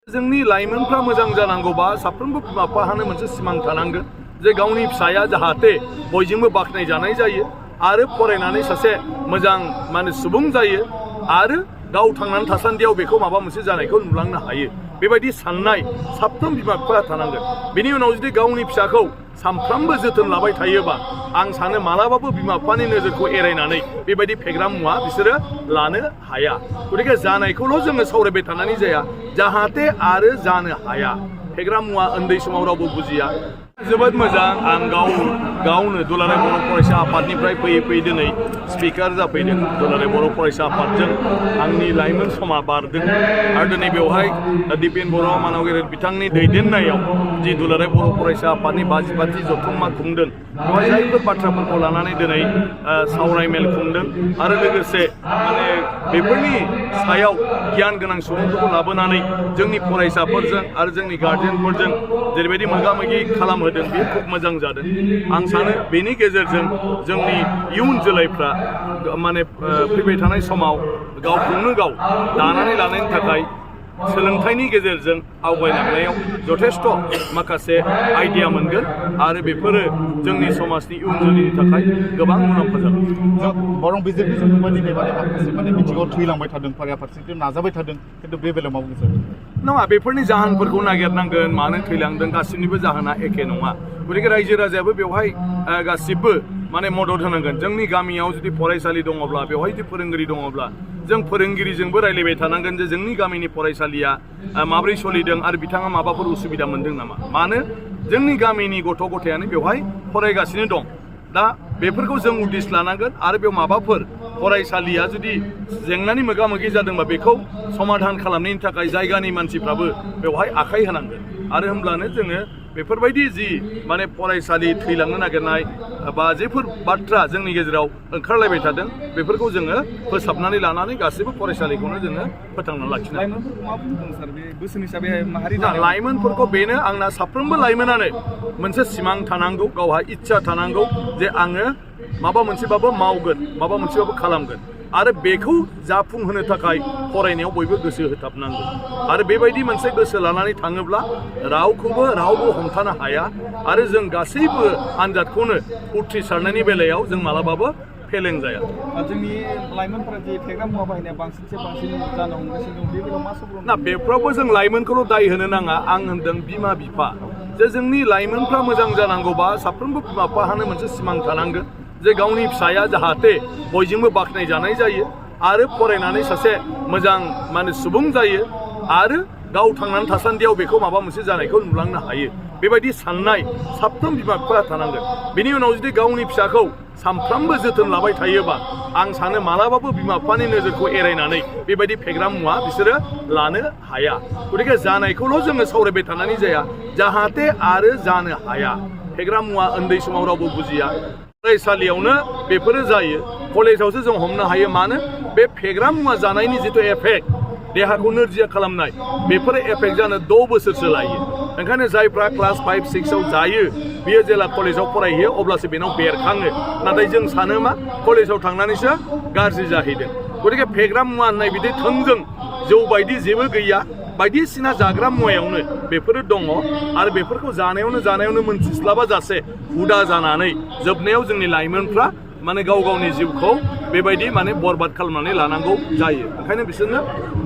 जोंनि लाइमोनफ्रा मोजां जानांगौबा साफ्रोमबो बिमा बिफाहानो मोनसे सिमां थानांगोन जे गावनि फिसाया जाहाथे बयजोंबो बाख्नायजानाय जायो आरो फरायनानै सासे मोजां सुबुं जायो आरो गाव थांनानै थासान्दियाव बेखौ माबा मोनसे जानायखौ नुलांनो हायो बेबायदि साननाय साफ्रोम बिमा बिफाया थानांगोन। बेनि उनाव जुदि गावनि फिसाखौ सानफ्रामबो जोथोन लाबाय थायोबा आं सानो मालाबाबो बिमा बिफानि नोजोरखौ एरायनानै बेबायदि फेग्रा मुवा बिसोरो लानो हाया। गतिके जानायखौल' जोङो सावरायबाय थानानै जाया, जाहाथे आरो जानो हाया। फेग्रा मुवा उन्दै समाव रावबो बुजिया। जोबोद मोजां, आं गावनो दुलाराय बर' फरायसा आफादनिफ्राय फैयै दिनै स्पिकार जाफैदों। दुलाराय बर' फरायसा आफादजों आंनि लाइमोन समा बारदों आरो दिनै बेवहाय दिपेन बर' मानव गेरेर बिथांनि दैदेननायाव जि दुलाराय बर' फरायसा आफादनि 22 जथुम्मा खुंदों, बेवहाय जायफोर बाथ्राफोरखौ लानानै दिनै सावराय मेल खुंदों आरो लोगोसे बेफोरनि सायाव गियान गोनां सुबुंफोरखौ लाबोनानै जोंनि फरायसाफोरजों आरो जोंनि गार्जेनफोरजों जेरैबायदि मोगा-मोगि खालामहोदों, बे खुब मोजां जादों। आं सानो बेनि गेजेरजों जोंनि इयुन जोलैफ्रा फैबाय थानाय समाव गावखौनो गाव दानानै लानायनि थाखाय सोलोंथाइनि गेजेरजों आवगायलांनायाव जथेस्थ' माखासे आइडिया मोनगोन आरो बेफोरो जोंनि समाजनि इयुन जोलैनि थाखाय गोबां मुलाम्फा जागोन। बरं बिजेपिजों दिनै माखासे बिथिङाव थैलांबाय थादों, फारसेथिं नाजाबाय थादों, खिन्थु बे बेलायाव मा बुंनो सानो? नङा, बेफोरनि जाहोनफोरखौ नागिरनांगोन। मानो थैलांदों, गासिनिबो जाहोना एखे नङा। गतिके रायजो राजायाबो बेवहाय गासिबो मदद होनांगोन। जोंनि गामियाव जुदि फरायसालि दङब्ला, बेवहाय जुदि फोरोंगिरि दङब्ला, जों फोरोंगिरिजोंबो रायलायबाय थानांगोन जे जोंनि गामिनि फरायसालिया माबोरै सोलिदों आरो बिथाङा माबाफोर उसुबिदा मोनदों नामा। मानो जोंनि गामिनि गथ' गथायानो बेवहाय फरायगासिनो दं। दा बेफोरखौ जों उदिस लानांगोन आरो बेयाव माबाफोर फरायसालिया जुदि जेंनानि मोगा-मोगि जादोंबा बेखौ समाधान खालामनायनि थाखाय जायगानि मानसिफ्राबो बेवहाय आखाइ होनांगोन। आरो होमब्लानो जोङो बेफोरबायदि जि फरायसालि थैलांनो नागिरनाय बा जेफोर बाथ्रा जोंनि गेजेराव ओंखारलायबाय थादों, बेफोरखौ जोङो फोसाबनानै लानानै गासैबो फरायसालिखौनो जोङो फोथांना लाखिनो हागोन। लाइमोनफोरखौ बेनो आंना, साफ्रोमबो लाइमोनानो मोनसे सिमां थानांगौ, गावहा इच्छा थानांगौ जे आङो माबा मोनसेबाबो मावगोन, माबा मोनसेबाबो खालामगोन आरो बेखौ जाफुंहोनो थाखाय फरायनायाव बयबो गोसो होथाबनांगौ। आरो बेबायदि मोनसे गोसो लानानै थाङोब्ला रावबो हमथानो हाया आरो जों गासैबो आनजादखौनो उथ्रिसारनायनि बेलायाव जों मालाबाबो फेलें जाया। जोंनि लाइमोनफोरा जे फेग्रा मुवा बाहायनाया बांसिन जानो हमगासिनो दं, बे बेलायाव मा सब्र? ना, बेफ्रावबो जों लाइमोनखौल' दाय होनो नाङा। आं होनदों बिमा बिफा, जे जोंनि लाइमोनफ्रा मोजां जानांगौबा साफ्रोमबो बिमा बिफाहानो मोनसे सिमां थानांगोन जे गावनि फिसाया जाहाथे बयजोंबो बाख्नायजानाय जायो आरो फरायनानै सासे मोजां सुबुं जायो आरो गाव थांनानै थासान्दियाव बेखौ माबा मोनसे जानायखौ नुलांनो हायो। बेबायदि साननाय साफ्रोम बिमा बिफाया थानांगोन। बेनि उनाव जुदि गावनि फिसाखौ सानफ्रामबो जोथोन लाबाय थायोबा आं सानो मालाबाबो बिमा बिफानि नोजोरखौ एरायनानै बेबायदि फेग्रा मुवा बिसोरो लानो हाया। गतिके जानायखौल' जोङो सावरायबाय थानानै जाया, जाहाथे आरो जानो हाया। फेग्रा मुवा उन्दै समाव रावबो बुजिया। फरायसालियावनो बेफोरो जायो, कलेजावसो जों हमनो हायो। मानो बे फेग्रा मुवा जानायनि जिथु एफेक्ट, देहाखौ नोरजिया खालामनाय, बेफोरो एफेक्ट जानो 6 बोसोरसो लायो। ओंखायनो जायफ्रा क्लास 5, 6आव जायो, बियो जेला कलेजाव फरायहैयो अब्लासो बेनाव बेरखाङो। नाथाय जों सानो मा कलेजाव थांनानैसो गाज्रि जाहैदों। गतिके फेग्रा मुवा होननाय बिदि थोंजों जौ बायदि जेबो गैया, बायदिसिना जाग्रा मुवायावनो बेफोरो दङ आरो बेफोरखौ जानायावनो मोनथिस्लाबा जासे हुदा जानानै जोबनायाव जोंनि लाइमोनफ्रा गाव गावनि जिउखौ बेबायदि बरबाद खालामनानै लानांगौ जायो। ओंखायनो बिसोरनो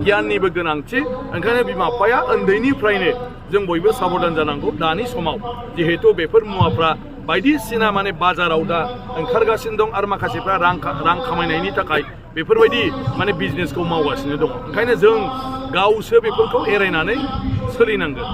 गियाननिबो गोनांथि। ओंखायनो बिमा बिफाया उन्दैनिफ्रायनो जों बयबो साबधान जानांगौ। दानि समाव जिहेतु बेफोर मुवाफ्रा बायदिसिना बाजाराव दा ओंखारगासिनो दं आरो माखासेफ्रा रां खामायनायनि थाखाय बेफोरबायदि बिजनेसखौ मावगासिनो दङ। ओंखायनो जों गावसो बेफोरखौ एरायनानै सोलिनांगोन।